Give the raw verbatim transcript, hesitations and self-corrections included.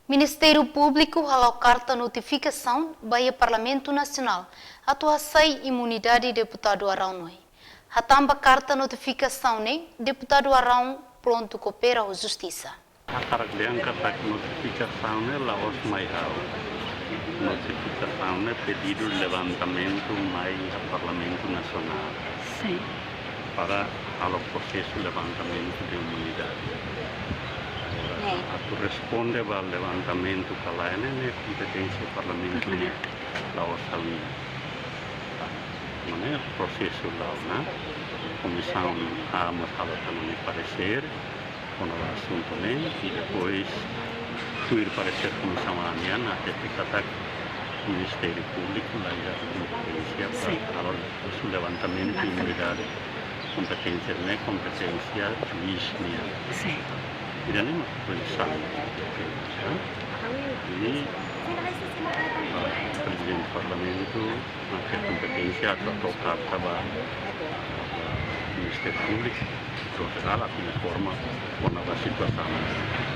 Ministériu Públiku hala'o karta notifikasaun ba iha Parlamentu Nasionál atu hasai imunidade Deputadu Araun Nohé. Hatán ba karta notifikasaun ne'e, Deputadu Araun prontu koopera ho justisa. Hakarak dehan katak notifikasaun ne'e la'ós mai ha'u. Notifikasaun ne'e pedidu levantamentu mai iha Parlamentu Nasionál. Sin. Para halo prosesu levantamentu de imunidade. Agora, ne'e, atu responde ba levantamentu ka lae ne'e, ne'e kompeténsia Parlamentu, ne'e, ne'e, la'ós ha'u-nian. Maibé prosesu la'o ona, Komisaun A mós halo tan nia paresér kona-ba asuntu ne'e, i depois tuir paresér Komisaun A nian, hatete katak Ministériu Públiku la iha kompeténsia para, sin, halo levantamentu, levantamentu, imunidade. Kompeténsia ne'e kompeténsia juís nian. Sin. Ida-ne'e mak posisaun, eh? I, ah, Prezidente Parlamentu, ah, iha kompeténsia atu hato'o karta ba, ba Ministériu Públiku, atu halo informa kona-ba situasaun.